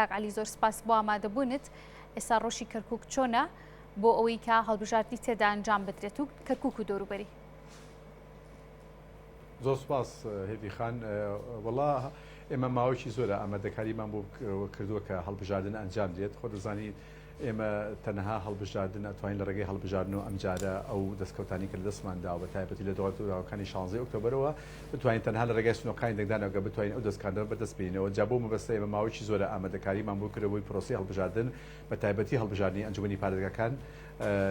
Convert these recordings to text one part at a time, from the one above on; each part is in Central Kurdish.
کاک عەلی زۆر سپاس بۆ ئامادەبوونت. ئێستا ڕەوشی کەرکوک چۆنە بۆ ئەوەی کە هەڵبژاردنی تێدا ئەنجام بدرێت و کەرکوک و دەوروبەری؟ زۆر سپاس هێڤی خان. وەڵا ئێمە ماوەیەکی زۆرە ئامادەکاریمان بۆ کردووە کە هەڵبژاردن ئەنجام درێت. خۆ دەزانی ئێمە تەنها هەڵبژاردن ئەتوانین لە ڕێگەی هەڵبژاردن و ئەمجارە ئەو دەستکەوتانی کە لە دەستمان داوە بە تایبەتی لە دوای ڕووداوەکانی شانزەی ئۆکتۆبەرەوە بتوانین تەنها لە ڕێگای سنووقەکانی دەنگدانەوە گەر بتوانین ئەو دەستکاندە بەدەست بێنینەوە جا بۆ مەبەستە ئێمە ماوەیەکی زۆرە ئامادەکاریمان بۆ کردووە بۆی پرۆسەی هەڵبژاردن بە تایبەتی هەڵبژاردنی ئەنجومەنی پارێزگاکان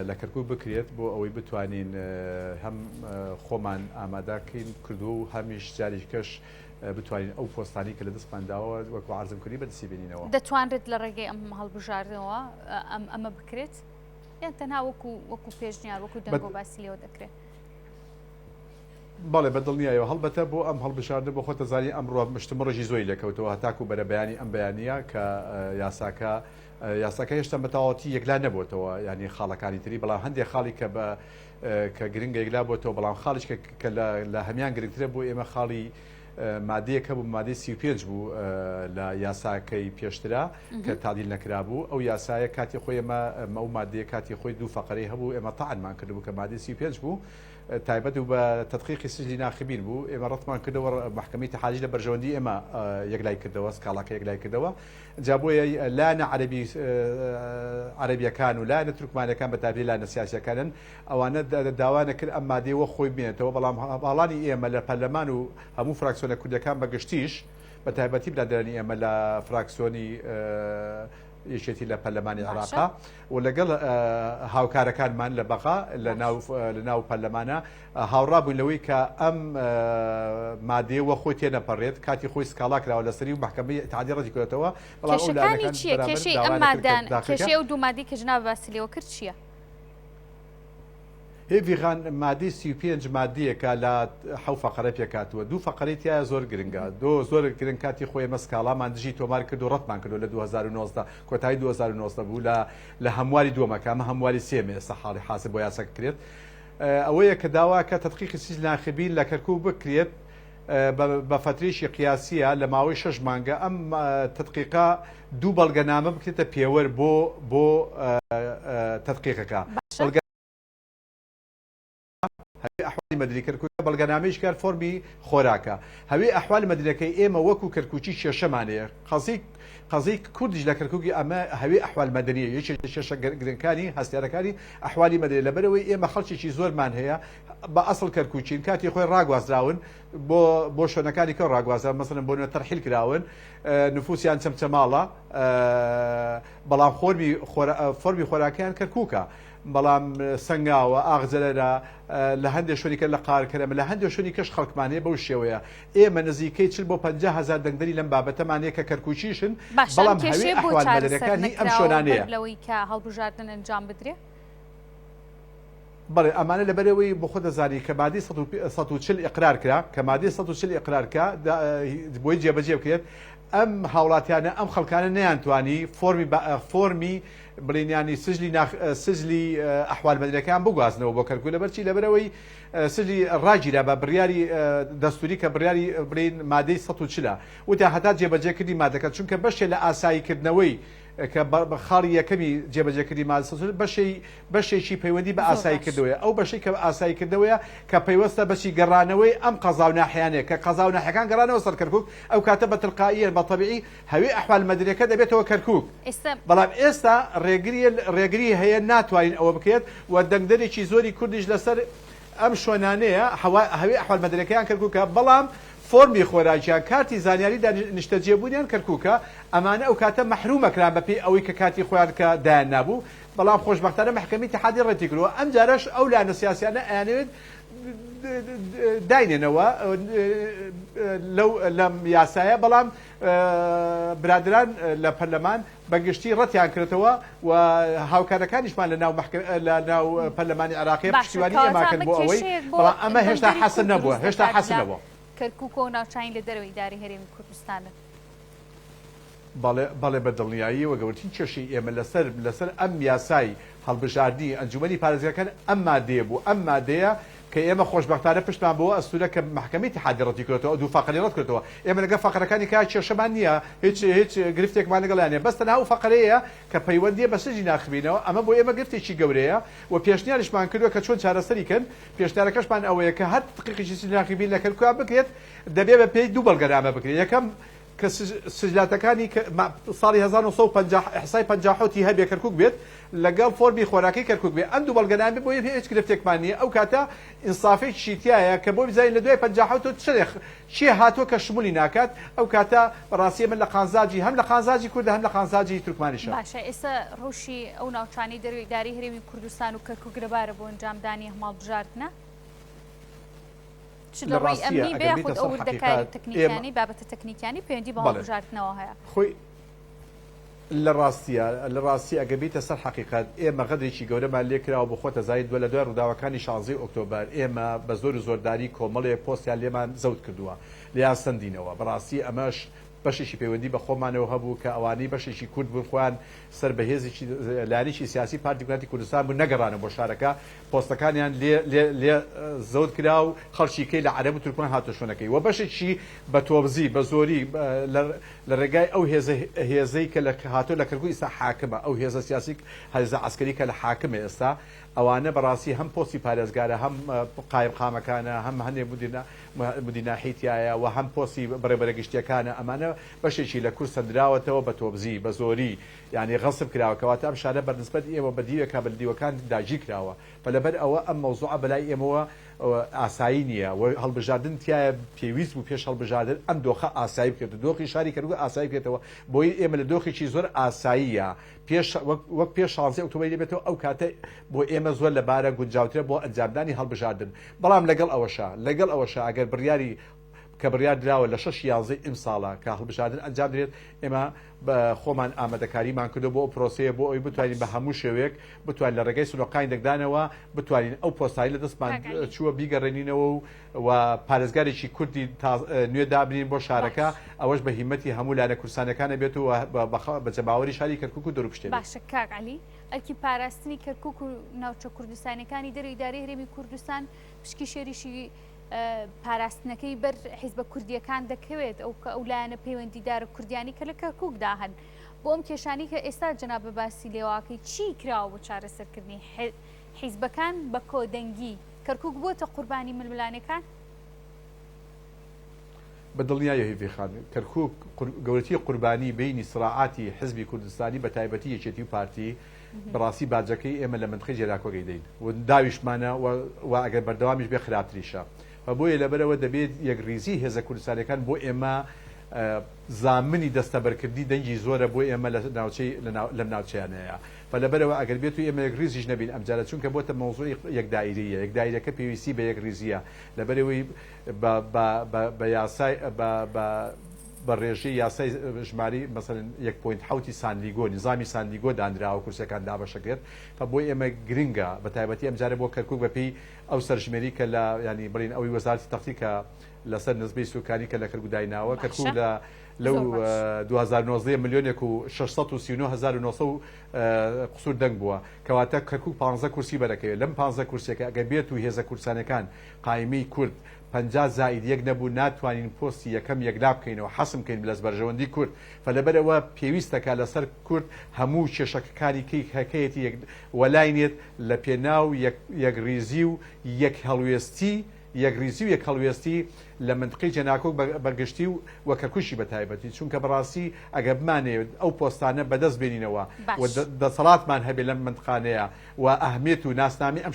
لە کەرکوک بکرێت بۆ ئەوەی بتوانین هەم خۆمان ئامادەکەین کردووە و هەمیش جارێکەش بتوانین ئەو پۆستانەی کە لە دەستمان داوە وەکو عەرزم کردی بەدەستی بێنینەوە. دەتوانرێت لە ڕێگەی ئەم هەڵبژاردنەوە ئەم ئەمە بکرێت یان تەنها وەکو وەکو پێشنیار وەکو دەنگۆ باسی لێوە دەکرێت؟ بەڵێ بە دڵنیایەوە هەڵبەتە بۆ ئەم هەڵبژاردنە بۆ خۆت دەزانی ئەمڕۆ مشتومڕێکی زۆری لێکەوتەوە هەتاکو بەرەبەیانی ئەم بەیانییە کە یاساکە یاساکە هێشتا بە تەواوەتی یەکلا نەبۆتەوە یانی خاڵەکانی تری بەڵام هەندێک خاڵی کە بە کە گرنگە یەکلا بۆتەوە بەڵام خاڵیش کە لە هەمان گرنگترە بۆ ئێمە خاڵی مادەیەک هەبوو مادەی 35 بوو لە یاساکەی پێشترا کە تعدیل نەکرابوو ئەو یاسایە کاتی خۆی ئێمە ئەو مادەیە کاتی خۆی دوو فەقەرەی هەبوو ئێمە تەعنمان کردبوو کە مادەی 35 بوو تایبەت بوو بە تدقیقی سجلی ناخبین بوو ئێمە ڕەتمان کردەوە محکمەی اتحادیش لە بەرژەوەندی ئێمە یەکلای کردەوە سکاڵاکە یەکلای کردەوە جا بۆیە لایەنە عەرەبی عەرەبیەکان و لایەنە تورکمانەکان بە تایبەتی لایەنە سیاسیەکانن ئەوانە داوایان کرد ئەم مادەیە وەک خۆی بمێنێتەوە بەڵام هەواڵانی ئێمە لە پەرلەمان و هەموو فراکسیۆنە کوردیەکان بە گشتیش بە تایبەتی برادەرانی ئێمە لە فراکسیۆنی یەکێتی لە پەرلەمانی عێراقا و لەگەڵ هاوکارەکانمان لە بەغا لە ناو لە ناو پەرلەمانە هاوڕا بووین لەوەی کە ئەم مادەیە وە خۆی تێنەپەڕێت، کاتی خۆی سکاڵا کراوە لەسەری و مەحکەمەی ئیتحادی ڕەتی کردۆتەوە، بەڵام ئەو کێشەکانی لایەنەکان چییە؟ بەرامبەر کێشەی ئەم داوایان نەکرد کە مادان، داخەکە کێشەی ئەو دوو مادەی کە جنابت باسی لێوە کرد چییە؟ هێڤی خان، مادەی 35 مادەیەکە لە حەو فەقەرە پێکهاتووە، دوو فەقەرەی تیایە زۆر گرنگە، دۆ زۆر گرنگ کاتی خۆی ئێمە سکاڵامان دژی تۆمار کرد و ڕەتمان کردەوە لە 2019 کۆتایی 2019 بوو لە لە هەمواری دووەمە کە ئەمە هەمواری سێیەمە ئێستا حاڵی حازر بۆ یاساکە کرێت ئەوەیە کە داوا کە تەدقیقی سجل ناخبین لە کەرکوک بکرێت بە فەترەیەکی قیاسیە لە ماوەی شەش مانگە ئەم تەدقیقە دوو بەڵگەنامە بکرێتە پێوەر بۆ بۆ تەدقیقەکە باشە. بەڵگە هەوی ئەحوالی مەدنی کەرکوکە بەڵگەنامەیش کار فۆرمی خۆراکە هەوی ئەحوال مەدنەکەی ئێمە وەکو کەرکوکی کێشەمان هەیە قەزی قەزیی کوردیش لە کەرکوکی ئەمە هەوی ئەحوال مەدەنیە یەکێک لە کێشە گرنگەکانی هەستیارەکانی ئەحوالی مەدەنیە لەبەرئەوەی ئێمە خەڵکێکی زۆرمان هەیە بە ئەسڵ کەرکوکین کاتی خۆی ڕاگوازراون بۆ بۆ شوێنەکانی کە ڕاگوازرا مەسەلەن بۆ نوێ تەرحیل کراون نفوسیان چەمچەماڵە بەڵام خۆرمی فۆرمی خۆراکیان کەرکوکە بەڵام سەنگاوە ئاغجەلەرە لە هەندێک شوێنی کە لە قارکەرەمە لە هەندێک شوێنی کەش خەڵکمان هەیە بەو شێوەیە ئێمە نزیکەی 40 بۆ 50 هەزار دەنگدەری لەم بابەتەمان هەیە کە کەرکوکیشن باشە ئەم بەڵام هەوی کێشەیە بۆ ئەحوال چارەسەر مەدەنیەکان هی ئەم نەکراوە شوێنانەیە. بەر لەوەی کە هەڵبژاردن ئەنجام بدرێ؟ بەڵێ ئەمانە لەبەرئەوەی بۆ خۆت دەزانی کە مادەی 140 ئیقرار کرا کە مادەی 140 ئیقرار کە بۆی جێبەجێ بکرێت ئەم هاوڵاتیانە ئەم خەڵکانە نەیانتوانی فۆرمی فۆرمی بڵێن یانی سجلی ناخ سجلی ئەحوال مەدەنیەکان بگوازنەوە بۆ کەرکوک لەبەرچی لەبەرئەوەی سجلی ڕاگیرا بە بڕیاری دەستوری کە بڕیاری بڵێین مادەی 140 وتیان هەتا جێبەجێکردنی مادەکە چونکە بەشێ لە ئاساییکردنەوەی کە بە خاڵی یەکەمی جێبەجێکردنی مادە 140 بەشێی بەشێکی پەیوەندی بە زۆر ئاسایی باش. کردنەوەیە ئەو بەشەی کە ئاسایی کردنەوەیە کە پەیوەستە بە چی گەڕانەوەی ئەم قەزا و ناحیانەیە کە قەزا و ناحیەکان گەڕانەوە سەر کەرکوک ئەو کاتە بە تلقائیەن بە تەبیعی هەوێ ئەحوال مەدەنیەکە دەبێتەوە کەرکوک ئێستا. بەڵام ئێستا ڕێگریە ڕێگری هەیە ناتوانین ئەوە بکرێت و دەنگدەرێکی زۆری کوردیش لەسەر ئەم شوێنانەیە هەوا هەوێ ئەحوال مەدەنیەکەیان کەرکوکە بەڵام فۆرمی خۆراکیان کارتی زانیاری نیشتەجێبوونیان کەرکوکە ئەمانە ئەو کاتە مەحرومەکران بەپێی ئەوەی کە کاتی خۆیان کە دایان نابوو بەڵام خۆشبەختانە مەحکەمەی ئیتیحادی ڕەتی کردووە ئەمجارەش ئەو لایەنە سیاسیانە ئەیانەوێت داینێنەوە لەو لەم یاسایە بەڵام برادران لە پەرلەمان بە گشتی ڕەتیان کردەوە و هاوکارەکانیشمان لە ناو لە ناو پەرلەمانی عێراقی باشە پشتیوانی کەواتە ئێمە کرد ئەمە بۆ ئەوەی کێشەیەک بۆ بەڵام ئەمە هێشتا دەنگدەری حەسم کورد نەبووە دروست هێشتا دەکات حەسم لە نەبووە. کەرکوک و ناوچانی لە دەرەوەی ئیدارەی هەرێمی کوردستانن. بەڵێ بەڵێ بە دڵنیاییەوە گەورەترین کێشەی ئێمە لەسەر لەسەر ئەم یاسای هەڵبژاردنی ئەنجومەنی پارێزگاکان ئەم مادەیە بوو ئەم مادەیە. کە ئێمە خۆشبەختانە پشتمان بەوە ئەستورە کە مەحکەمەی ئیتیحادی ڕەتی کردۆتەوە ئەو دوو فەقەرەی ڕەت کردەوە ئێمە لەگەڵ فەقەرەکانی کە کێشەمان نییە هیچ هیچ گرفتێکمان لەگەڵیان نییە بەس تەنها ئەو فەقەرەیە کە پەیوەندیە بە سجلی ناخبینەوە ئەمە بۆ ئێمە گرفتێکی گەورەیە و پێشنیاریشمان کردووە کە چۆن چارەسەری کەن پێشنیارەکەشمان ئەوەیە کە هەر تدقیقێکی سجلی ناخبین لە کەرکوک بکرێت دەبێ بە پێی دوو بەڵگەنامە بکرێت یەکەم کە سجلاتەکانی ساڵی 1950 ئیحسای 57 ی هەبێ کەرکوک بێت لەگەڵ فۆرمی خۆراکی کەرکوک بێ ئەم دوو بەڵگەنامە بۆ هیچ گرفتێکمان نییە ئەو کاتە ئینسافێکیشی تیایە کە بۆ بزانین لە دوای 57 چ چێ هاتووە کە شمولی ناکات ئەو کاتە بەڕاستی ئێمە لە قانزاجی هەم لە قانزاجی کوردە هەم لە قانزاجی تورکمانیشە. باشە ئێستا ڕەوشی ئەو ناوچانەی دەرەوەی ئیدارەی هەرێمی کوردستان و کەرکوک لەبارە بۆ ئەنجامدانی ئەم هەڵبژاردنە؟ چ لە لە ڕووی ڕاستیە ئەمنی بێ ئەگەر یاخود بیتە ئەو سەر وردەکاری حەقیقەت و ئێمە تەکنیکیانەی بابەتە تەکنیکیانەی پەیوەندی بە بەڵێ هەڵبژاردنەوە هەیە. خۆی لە ڕاستیا لە ڕاستی ئەگەر بیتە سەر حەقیقەت ئێمە غەدرێکی گەورەمان لێ کراوە بۆ خۆت ئەزانیت لە دوای ڕووداوەکانی شانزەی ئۆکتۆبەر ئێمە بە زۆر و زۆرداری کۆمەڵێ پۆستیان لێمان زەوت کردووە لێیان سەندینەوە بەڕاستی ئەمەش بەشێکی پەیوەندی بە خۆمانەوە هەبوو کە ئەوانەی بەشێکی کورد بوون خۆیان سەر بە هێزێکی لایەنێکی سیاسی پارتی دیموکراتی کوردستان بوون نەگەڕانەوە بۆ شارەکە پۆستەکانیان لێ لێ لێ زەوت کرا و خەڵکی کەی لە عەرەب و تورکمان هاتە شوێنەکەی و بەشێکی بە تۆبزی بە زۆری لە لە ڕێگای ئەو هێزە هێزەی کە لە هاتۆ لە کەرکوک ئیستا حاکمە ئەو هێزە سیاسی هێزە عەسکەری کە لە حاکمە ئێستا ئەوانە بەڕاستی هەم پۆستی پارێزگارە هەم قایم قامەکانە هەم هەنێ مدیر ناحیەی تیایە و هەم پۆستی بەڕێوبەرە گشتیەکانە ئەمانە بەشێکی لە کورد سەندراوەتەوە بە تۆبزی بە زۆری یانی غەسب کراوە کەواتە ئەم شارە بە نسبەت ئێمە بە دیوێکا بە دیوەکان داگیر کراوە فە لەبەر ئەوە ئەم مەوزوعە بەلای ئێمەوە ئاسایی نییە و هەڵبژاردن تیایە پێویست بوو پێش هەڵبژاردن ئەم دۆخە ئاسایی بکرێت دۆخی شاری کەرکوک ئاسایی بکرێتەوە بۆی ئێمە لە دۆخێکی زۆر ئاساییە پێش وەک پێش شانزەی ئۆکتۆبەری لێ بێتەوە ئەو کاتە بۆ ئێمە زۆر لەبارە گونجاوترە بۆ ئەنجامدانی هەڵبژاردن بەڵام لەگەڵ ئەوەشا لەگەڵ ئەوەشا ئەگەر بڕیاری کە بڕیار دراوە لە شەش یانزەی ئیمساڵە کە هەڵبژاردن ئەنجام درێت ئێمە بە خۆمان ئامادەکاریمان کردو بۆ ئەو پرۆسەیە بۆ ئەوی بتوانین بە هەموو شێوەیەک بتوانین لە ڕێگەی سنوقانی دەنگدانەوە بتوانین ئەو پۆستانەی لە دەستمان چووە بیگەڕێنینەوە و و پارێزگارێکی کوردی نوێ دابنین بۆ شارەکە، ئەوەش بە هیمەتی هەموو لایەنە کوردستانیەکانە بێت و بە جەماوەری شاری کەرکوک و دەوروپشتێ بێت. باشە کاک عەلی، ئەرکی پاراستنی کەرکوک و ناوچە کوردستانیەکانی دەرەوەی ئیدارەی هەرێمی کوردستان پشکی شێریشی پاراستنەکەی بەر حیزبە کوردیەکان دەکەوێت ئەو کە ئەو لایەنە پەیوەندیدارە کوردیانی کە لە کەرکوکدا هەن بۆ ئەم کێشانی کە ئێستا جەنابە باسی لێواکەی چی کراوە بۆ چارەسەرکردنی حیزبەکان بە کۆدەنگی کەرکوک بووەتە قوربانی ململانێکان؟ بە دڵنیاییەوە هیڤی خان، کەرکوک گەورەترین قوربانی بەینی سراعاتی حزبی کوردستانی بە تایبەتی یەکێتی و پارتی، بەڕاستی باجەکەی ئێمە لە مەنتقەی جێناکۆک ئەیدەین و داویشمانە و ئەگەر بەردەوامیش بێ خراپتریشە و بۆیە لەبەرئەوە دەبێت یەکڕیزی هێزە کوردستانیەکان بۆ ئێمە زامنی دەستەبەرکردنی دەنگی زۆرە بۆ ئێمە لە ناوچەی لەم ناوچەیانەیە. فە لەبەرئەوە ئەگەر بێتو ئێمە یەکڕیزیش نەبین ئەمجارە چونکە بۆتە مەوزوعی یەک دائیرەییە یەک دائیرەکە پێویستی بە یەکڕیزییە لەبەرئەوەی بە بە بە بە یاسای بە بە بە ڕێژەی یاسای ژمارەی مەسەلەن یەک point حەوتی سانلیگۆ نیزامی سانلیگۆ دانراوە کورسیەکان دابەشەکرێت فە بۆ ئێمە گرنگە بە تایبەتی ئەمجارە بۆ کەرکوک بە پێی ئەو سەرژمێری کە لە یانی بڵین ئەوەی وەزارەتی تەختی کە لەسەر نسبەی سوکانی کە لە کەرکوک دایناوە کەرکوک باشە لە لەو زۆر باش. 2019 ملیۆنێک و 639 هەزار و 900 و قسور دەنگ بووە کەواتە کەرکوک پانزە کورسی بەرەکەوێت لەم پانزە کورسیەکە ئەگەر بێت و هێزە کوردستانیەکان قایمەی کورد 50 زائید یەک نەبوو ناتوانین پۆستی یەکەم یەکلا بکەینەوە حەسم کەین لەس بەرژەوەندی کورد فەلەبەرئەوە پێویستەکە لەسەر کورد هەموو کێشەکەکانی کەی هەکەیەتی یەک وەلای نێت لە پێناو یەک یەکڕیزی و یەک هەڵوێستی یەکڕیزی و یەکهەڵوێستی لە مەنتقەی جێناکۆک بە گشتی و و کەرکوکی بە تایبەتی چونکە بەڕاستی ئەگەر بمانەوێت ئەو پۆستانە بەدەست بێنینەوە و باش. دەسەڵاتمان هەبێت لەم مەنتقانەیە و ئەهمیەت و ناسنامەی ئەم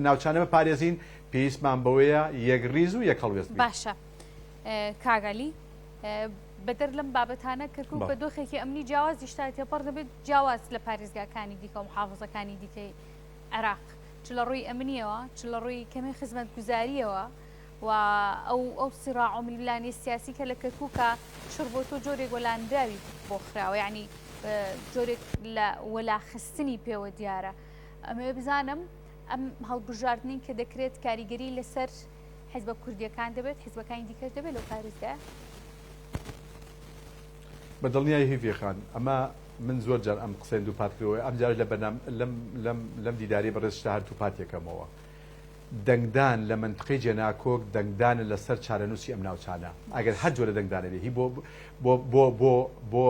ناوچانە بپارێزین پێویستمان بەوەیە یەکڕیز و یەکهەڵوێست بین. باشە کاک عەلی بەدەر لەم بابەتانە کەرکوک بە دۆخێکی ئەمنی جیاوازیشتا تێپەڕ دەبێت جیاواز لە پارێزگاکانی دیکە و محافزەکانی دیکەی عێراق چ لە ڕووی ئەمنیەوە چ لە ڕووی کەمی خزمەتگوزاریەوە و ئەو ئەو سیڕاع و ململانێ سیاسی کە لە کەرکووکە چڕ بۆ تۆ جۆرێک وەلانراوی بۆ خراوە یعنی جۆرێک لە وەلاخستنی پێوە دیارە ئەمەوێ بزانم ئەم هەڵبژاردنی کە دەکرێت کاریگەری لەسەر حیزبە کوردیەکان دەبێت حیزبەکانی دیکەش دەبێت لەو پارێزگایە؟ بە دڵنیایی هیڤی خان ئەمە من زۆر جار ئەم قسەیەم دووپات کردەوە ئەم جارەش لە بەرنام لەم لەم لەم دیدارەی بەڕێز شتە هەر دووپات یەکەمەوە. دەنگدان لە مەنتقەی جێناکۆک دەنگدانە لەسەر چارەنووسی ئەم ناوچانە ئەگەر هەر جۆرە دەنگدانە بێ هی بۆ بۆ بۆ بۆ بۆ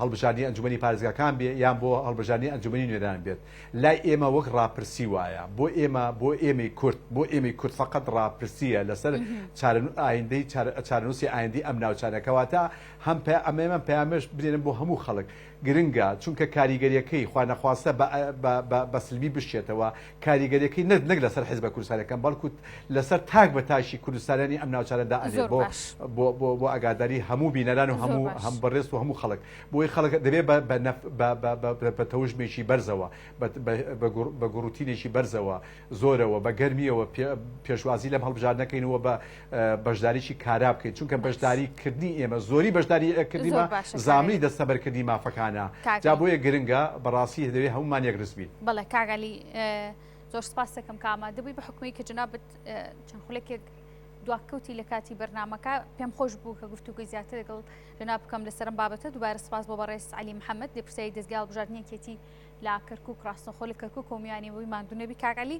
هەڵبژاردنی ئەنجومەنی پارێزگاکان بێ یان بۆ هەڵبژاردنی ئەنجومەنی نوێنەران بێت لای ئێمە وەک ڕاپرسی وایە بۆ ئێمە بۆ ئێمەی کورد بۆ ئێمەی کورد فقط ڕاپرسیە لەسەر چارەنو ئایندەی چارەنووسی ئایندەی ئەم ناوچانە کەواتە هەم پە ئەمە ئێمە پەیامش بنێرن بۆ هەموو خەڵک گرنگە چونکە کاریگەریەکەی خوانەخواستە بە بە بە بە سلبی بشچێتەوە کاریگەریەکەی نەک نەک لەسەر حیزبە کوردستانەکان بەڵکو لەسەر تاک بە تاکی کوردستانیانی ئەم ناوچانە دائەنێت زۆر بۆ باش. بۆ بۆ بۆ ئاگاداری هەموو بینەران و زۆر هەموو باش. هەم بەڕێز و هەموو خەڵک بۆی خەڵک دەبێ بە بە نەف بە بە بە بە بە تەوژمێکی بەرزەوە بە بە بە گوڕ بە گوڕوتینێکی بەرزەوە زۆرەوە بە گەرمیەوە پێ پێشوازی لەم هەڵبژاردنە کەین و بە بەشداریی کارا بکەین چونکە بەشداری کردنی ئێمە زۆری بەشداری کردنیمە زۆر باشە کاک زامنی عەلی. دەستەبەرکردنی مافەکانە کاک جا عەلی. بۆیە گرنگە بەڕاستی دەبێ هەموومان یەکڕیز بین. بەڵێ کاک عەلی زۆر سپاست دەکەم کە ئامادە بووی بە حوکمی کە جەنابت چەند خولەکێک دواکەوتی لە کاتی بەرنامەکە پێم خۆش بوو کە گفتوگۆی زیاتر لەگەڵ جەناب بکەم لەسەر ئەم بابەتە دووبارە سپاس بۆ بەڕێز عەلی محەممەد لێپرسیاری دەزگای هەڵبژاردنی یەکێتی لە کەرکوک ڕاستەوخۆ لە کەرکوک و میوانی بووی ماندوو نەبی کاک عەلی.